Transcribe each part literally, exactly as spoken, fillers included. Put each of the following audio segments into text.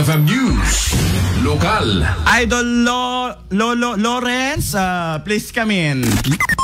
F M News, lokal. Idol Lo-, Lolo Lawrence, ah, please come in.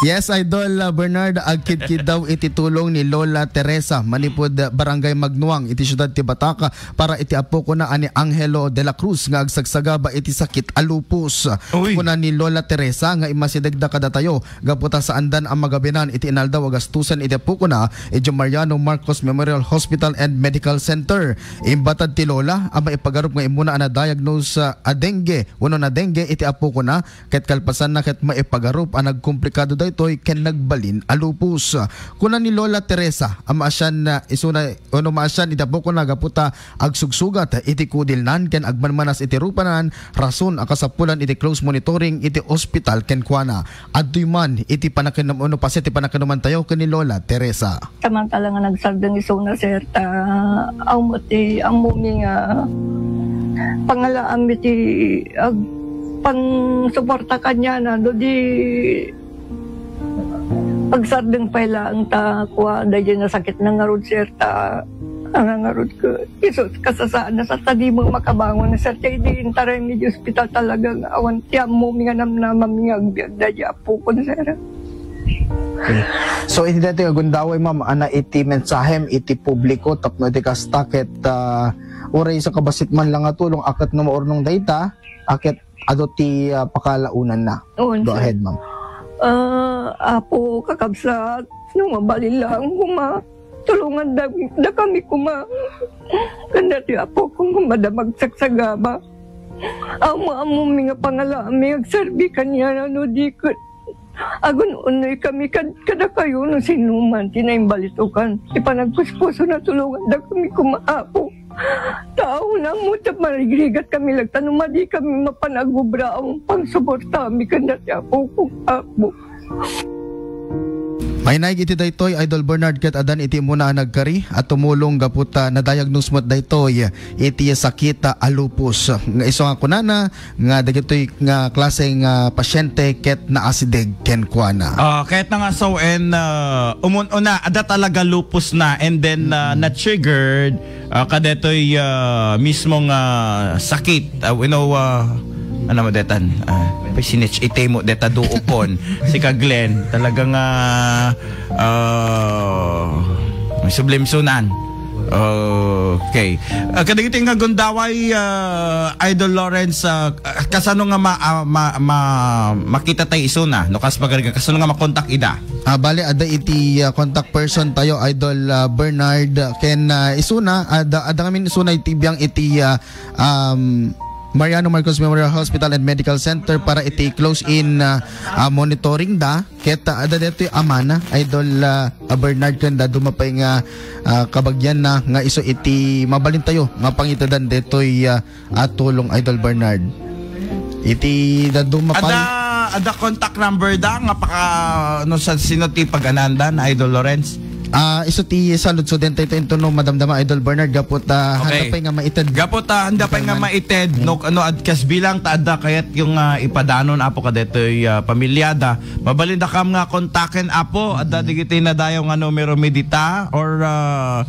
Yes, Idol, ah, Bernard, agkidkid daw iti tulong ni Lola Teresa manipud Barangay Magnuang iti siudad ti Batac para iti apokona a ni Angelo de la Cruz nga agsagsagaba iti sakit a lupus. Uy. Kuna ni Lola Teresa nga immasidegda kadatayo gapu ta saandan a magabinan iti inaldaw a gastusen iti apokona idiay Mariano Marcos Memorial Hospital and Medical Center. Imbatad ti Lola a maipagarup nga immuna a na-diagnose, ah, a dengue wenno na-dengue iti apokona, ket kalpasanna ket maipagarup a nagkomplikado daytoy ken nagbalin a lupus. Kuna ni Lola Teresa a maasian, ah, isuna wenno maasian iti apokona gapu ta agsugsugat iti kudilnan ken agmanmanas iti rupanan, rason a kasapulan iti close monitoring iti ospital kenkuana. Adtoy man iti panakinom-, wenno paset ti panakinomantayo ken ni Lola Teresa. Samantala nga nagsardeng isuna, sir, ta aw mo ti ammomi nga pangalaami ti ag-, pansuporta kaniana, no di agsardeng pay laeng ta kua, daydiay nasakit na ngarud, sir, ta nangangarud ko. Isu, kasasaan na sa ta di mo makabangon, sir, kay di intaray mi di ospital talaga nga awan ti ammomi nga namnamam nga agbiag daydiay apokon, sir. Okay. So, iti daytoy nga gundaway, ma'am, ana iti mensahem iti publiko tapno iti kasta ket, ah, uray sa kabasit man lang nga tulong, a ket no maurnong dayta, a ket adu ti, ah, pakalaonanna. Oo, sir. Go ahead, ma'am. Ah, Apo, kakabsat, no mabalin lang koma, tulongan da, da kami koma. Kanda ti Apo kong madamag sagsagaba. Amo-amo mi nga pangalaami, agserbi kaniana no di ket agun-unoy kami kad-, kadakayo no sinoman ti naimbalitokan. Ti panagpuspuso na tulongan da kami koma, Apo. Tao na mo ta marigrigat kami lagta no madi kami mapan agubra ang pangsuporta mi kanda ti Apo kong Apo. Mainaig iti daytoy, Idol Bernard, ket adan iti immuna a nagkari a tumulong gapu ta na-diagnose met daytoy iti sakit a lupus. Nga isu nga kunana nga dagitoy nga klase nga pasyente ket naasideg kenkuana. Ah, kayat na nga so, and, ah, umun-una, ada talaga lupus na, and then, ah, na-triggered, ah, kadetoy, ah, mismo nga sakit. Ah, you know, ah, ano mo detan? Ah, sinich itimo deta duopon. Si ka Glenn, talaga nga, ah, may sublimsunan. Okay. Ah, kadagiti nga gundaway, ah, Idol Lawrence, ah, kasano nga ma-, ah, ma-, ma-, makita tay isuna? No, kas pagarigan, kasano nga makontak ida? Ah, bale, ada iti, ah, contact person tayo, Idol, ah, Bernard, ken, ah, isuna, ada, ada ngamin isuna iti biang iti, ah, um, Mariano Marcos Memorial Hospital and Medical Center para iti close-in, ah, ah, monitoring da. Ket, ah, ada detoy amana, Idol, ah, ah, Bernard, ken dadduma pay nga, ah, kabagianna nga isu iti mabalintayo nga pangitedan detoy, ah, a tulong, Idol Bernard. Iti dadduma pay. Ada, ada contact number da nga paka-, no, sa sino ti pag-ananda na, Idol Lawrence? Ah, isu ti saludsodentayo intono madamdama, Idol Bernard, gapu ta, ah, handa pay nga maited. Gapu ta, ah, handa pay nga maited, no, ano, ad-, kas bilang ta adda kayat yung, ah, ipadanon, Apo, kadetoy, ah, pamilyada. Mabalin da kam nga kontaken, Apo, adda digiti nadayaw nga numero mi dita, or, ah,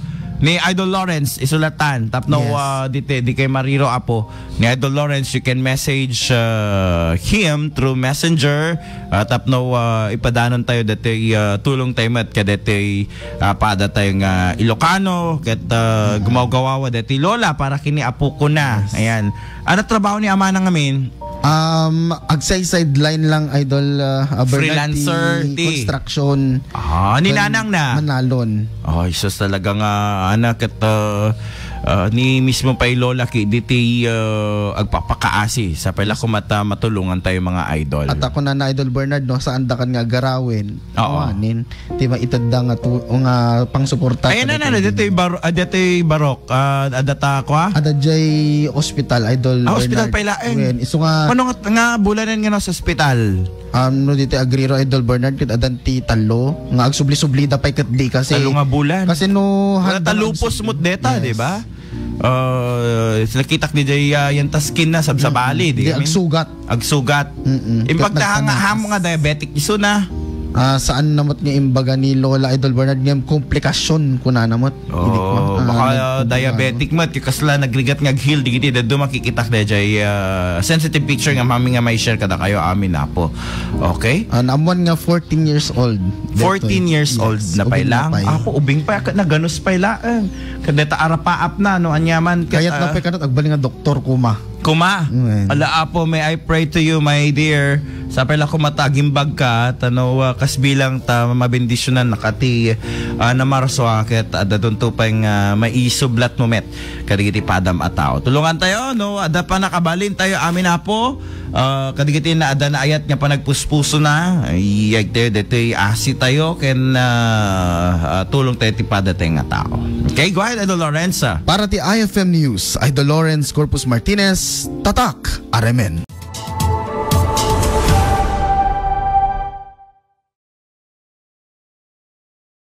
ni Idol Lawrence, isulatan. Tapno, ah, diti, di kay mariro, Apo. Ni Idol Lawrence, you can message, uh, him through Messenger. Uh, tapno, uh, ipadanontayo detoy, uh, tulongtayo met kadetoy, uh, pada tayo nga Ilocano, ket, uh, gumawgawawa detoy lola para kini apo ko na. Ayan. Ano trabaho ni ama na ngamin? Um, agsay sideline lang, Idol, uh, Bernard, freelancer, ti construction. Ah, ni nanang na. Manalon. Ay, sus, talaga nga, anak, at, uh, Ah, ni mismo pay lola ki diti, ah, agpapakaasi. Sapay la koma ta matulongan tayo, mga idol. At ako na na, Idol Bernard, no, saan da kan nga agarawen? Oo. Awanen, ti maitedda nga tu-, nga pangsuporta. Ayan na, na, dito'y baro-, ah, dito'y barok. Ah, adda ta, kwa? Adda jay ospital, Idol Bernard. Ah, ospital pay laeng. Wen, isu nga. Ano nga, nga bulanen nga no sa ospital? Um, no, dito'y agriro, Idol Bernard, ket adan ti tallo nga agsubli-subli da pay ket di kasi. Tallo nga bulan. Kasi no, wala handa ta lupos mo deta, yes, di ba? Uh, nakitak ni jay, ah, yan taskin na, sabsabali, di amin? Agsugat. Agsugat. Mm-mm. Impagtahanga hamo nga diabetic isu na. Ah, saan na met nga imbaga ni Lola Idol Bernard ngem komplikasyon kunana met. Idi ko, Oh, ah, baka nag- uh, diabetic met, yung kasla nagrigat nga heal digiti, dadu makikitak da jay uh, sensitive picture nga mami nga may share kada kayo amin na po. Okay? Ah, naamwan nga fourteen years old. Fourteen years Yes, old na pay ubing na lang. pay. Ako, ubing pa, naganus pay laeng. Kadeta arapaap na, no, anyaman. Kayat na pay kanat agbaling nga doktor kuma. Kuma. Amen. Ala, Apo, may I pray to you, my dear. Sapay la kuma ta agimbag ka, tano, ah, kas bilang ta mabendisyonan nakati, ah, na Marso, ah, ket adda tunto pay nga maisublat mo met kadigiti padam a tao. Tulungan tayo, no? Adda pa nakabalin tayo, amin, Apo. Ah, kadigiti na adda naayat nga panagpuspuso na, iyag tayo, detoy asi tayo, ken, ah, ah, tulong tayo ti padateng nga tao. Okay, go ahead, Idol Lorenza. Para ti I F M News, Idol Lawrence Corpus Martinez, Tatak, Aremen.